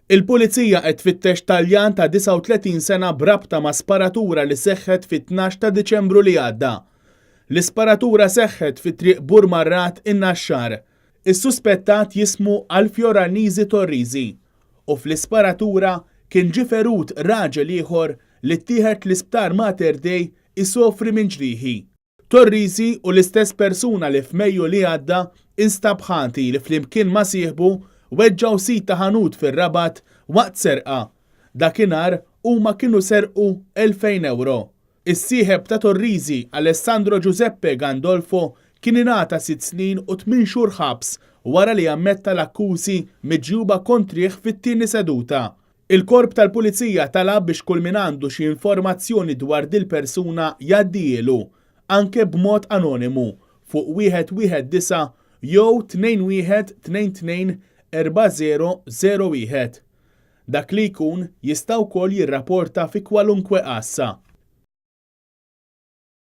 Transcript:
Il-Pulizija qed tfittex Taljan ta' 39 sena b'rabta ma' sparatura li seħħet fit-12 ta' Diċembru li għadda. L-isparatura seħħet fi Triq Burmarrad in-Naxxar. Is-suspettat jismu Alfio Rannisi Torrisi u fl-isparatura kien ġie ferut raġel ieħor li ttieħed l-Isptar Mater Dei isofri minn ġrieħi. Torrisi hu l-istess persuna li f'Mejju li għadda instab ħati li flimkien ma' sieħbu weġġgħu sid ta' ħanut fir-Rabat waqt serqa. Dakinhar huma kienu serqu 2,000 ewro. Is-sieħeb ta' Torrisi, Alessandro Giuseppe Gandolfo, kien ingħata sitt snin u tmien xhur ħabs wara li ammetta l-akkużi miġjuba kontrih fit-tieni seduta. Il-Korp tal-Pulizija talab biex kull min għandu xi informazzjoni dwar dil-persuna jgħaddihielu, anke b'mod anonimu, fuq wieħed wieħed disa' jew 2122 4001. Dak li jkun jista' wkoll jirraporta fi kwalunkwe għassa.